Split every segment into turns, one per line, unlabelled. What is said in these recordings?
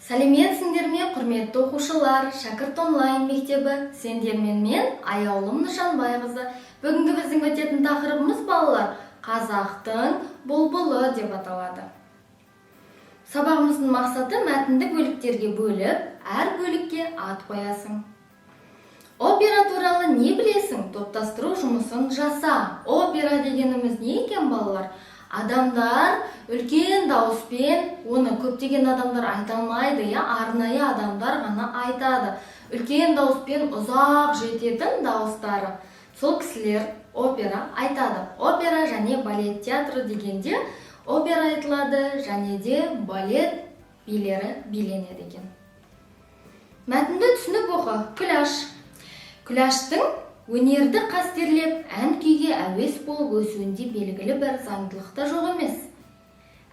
Сәлеметсіңдер ме, құрметті оқушылар! Шәкірт онлайн мектебі, сендермен мен, Аяулым Нышанбайқызы. Бүгінгі біздің өтетін тақырыбымыз, балалар, «Қазақтың бұлбұлы» деп аталады. Сабағымыздың мақсаты: мәтінді бөліктерге бөліп, әр бөлікке ат қоясың. Опера туралы не білесің? Топтастыру жұмысын жаса. Опера дегеніміз не екен, балалар? Адамдар үлкен дауыспен, оны көптеген адамдар айта алмайды, иә, арнайы адамдар ғана айтады. Үлкен дауыспен, ұзақ жететін дауыстары, сол кісілер опера айтады. Опера және балет театры дегенде опера айтылады және де балет билері биленеді екен. Мәтінді түсініп оқы. Күләш. Күләштің өнерді қастерлеп, ән күйге әуес болып өсуінде белгілі бір заңдылық та жоқ емес.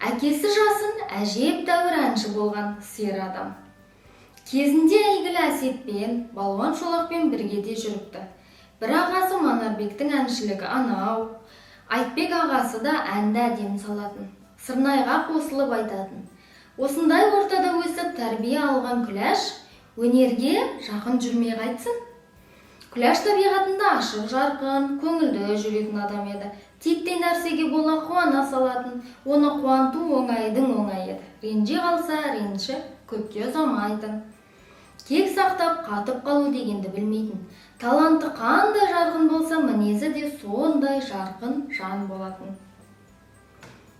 Әкесі Жасын әжептәуір әнші болған сері адам. Кезінде әйгілі Әсетпен, Балуан Шолақпен бірге де жүріпті. Бір ағасы Манарбектің әншілігі анау. Айтбек ағасы да әнді әдемі салатын, сырнайға қосылып айтатын. Осындай ортада өсіп, тәрбие алған Күләш өнерге жақын жүрмей қайтсын? Күләш табиғатында ашық жарқын, көңілді жүретін адам еді. Титтей нәрсеге бола қуана салатын. Оны қуанту оңайдың оңайы еді. Ренжи қалса, реніші көпке ұзамайтын. Кек сақтап, қатып қалу дегенді білмейтін. Таланты қандай жарқын болса, мінезі де сондай жарқын жан болатын.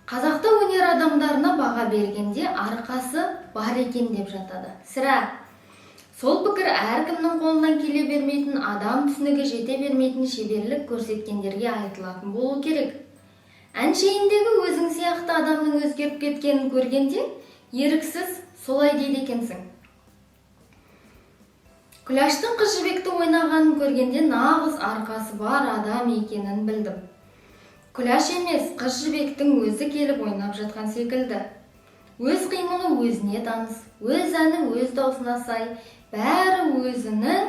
Қазақта өнер адамдарына баға бергенде «арқасы бар екен» деп жатады. Сірә, сол пікір әркімнің қолынан келе бермейтін, адам түсінігі жете бермейтін шеберлік көрсеткендерге айтылатын болу керек. Әншейіндегі өзің сияқты адамның өзгеріп кеткенін көргенде еріксіз солай дейді екенсің. Күләштің Қыз Жібекті ойнағанын көргенде нағыз арқасы бар адам екенін білдім. Күләш емес, Қыз Жібектің өзі келіп ойнап жатқан секілді. Өз қимылы өзіне таныс, өз әні өз даусына сай, бәрі өзінің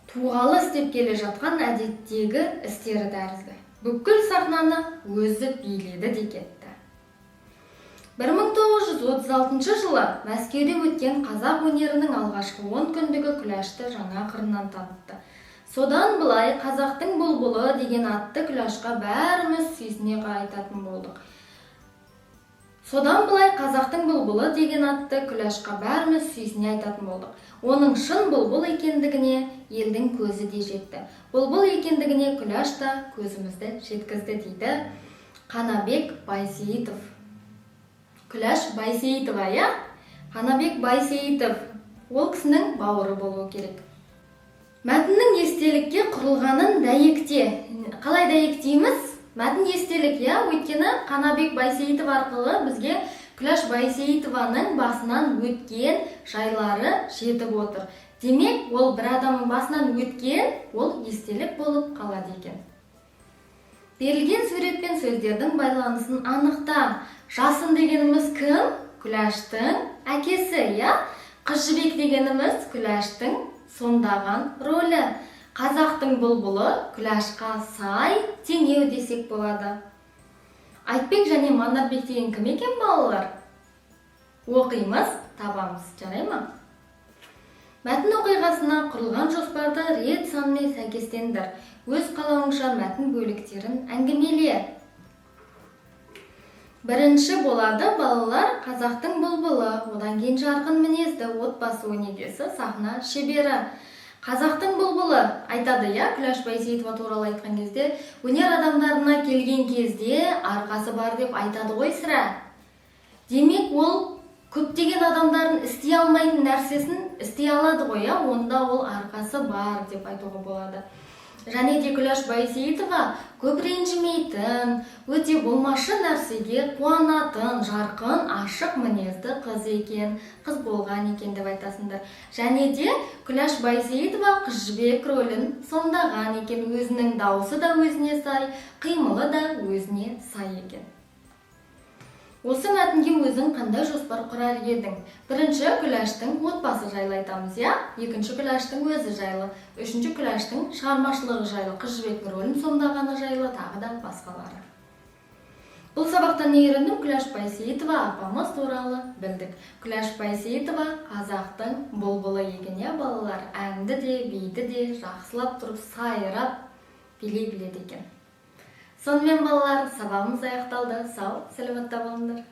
туғалы істеп келе жатқан әдеттегі істері тәрізді. Бүкіл сахнаны өзі биледі де кетті. 1936 жылы Мәскеуде өткен қазақ өнерінің алғашқы 10 күндігі Күләшті жаңа қырынан танытты. Содан былай «Қазақтың бұлбұлы» деген атты Күләшқа бәріміз сүйсіне айтатын болдық. Содан былай «Қазақтың бұлбұлы» деген атты Күләшқа бәріміз сүйсіне айтатын болдық. Оның шын бұлбұл екендігіне елдің көзі де жетті. Бұлбұл екендігіне Күләш та көзімізді жеткізді, дейді Қанабек Байсейітов. Күләш Байсейітова, иә? Қанабек Байсейітов ол кісінің бауыры болуы керек. Мәтіннің естелікке құрылғанын дәйекте. Қалай дәйектейміз? Мәтін естелік, иә, өйткені Қанабек Байсейітов арқылы бізге Күләш Байсейітованың басынан өткен жайлары жетіп отыр. Демек, ол бір адамның басынан өткен, ол естелік болып қалады екен. Берілген сурет пен сөздердің байланысын анықта. Жасын дегеніміз кім? Күләштің әкесі, иә? Қыз Жібек дегеніміз Күләштің сомдаған рөлі. «Қазақтың бұлбұлы» Күләшқа сай теңеу десек болады. Айтбек және Манарбек деген кім екен, балалар? Оқимыз, табамыз, жарай ма? Мәтін оқиғасына құрылған жоспарды рет санымен сәйкестендір. Өз қалауыңша мәтін бөліктерін әңгімеле. Бірінші болады, балалар, «Қазақтың бұлбұлы», одан кейін жарқын мінезді, отбасы өнегесі, сахна шебері. «Қазақтың бұлбұлы» айтады, иә, Күләш Байсейітова туралы айтқан кезде, өнер адамдарына келген кезде арқасы бар деп айтады ғой, сірә. Демек, ол көптеген адамдардың істей алмайтын нәрсесін істей алады ғой, иә, онда ол арқасы бар деп айтуға болады. Және де Күләш Байсейітова көп ренжімейтін, өте болмашы нәрсеге қуанатын, жарқын, ашық мінезді қыз екен, қыз болған екен деп айтасыңдар. Және де Күләш Байсейітова Қыз Жібек рөлін сомдаған екен. Өзінің дауысы да өзіне сай, қимылы да өзіне сай екен. Осы мәтінге өзің қандай жоспар құрар едің? Бірінші, Күләштің отбасы жайлы айтамыз, иә? Екінші, Күләштің өзі жайлы. Үшінші, Күләштің шығармашылығы жайлы, Қыз Жібектің рөлін сомдағаны жайлы, тағы да басқалары. Бұл сабақта не үйрендім? Күләш Байсейітова апамыз туралы білдік. Күләш Байсейітова қазақтың бұлбұлы екен, иә, балалар? Әнді де, биді де жақсылап тұрып сайрап билей біледі екен. Сонымен, балалар, сабағымыз аяқталды. Сау, саламатта болыңдар.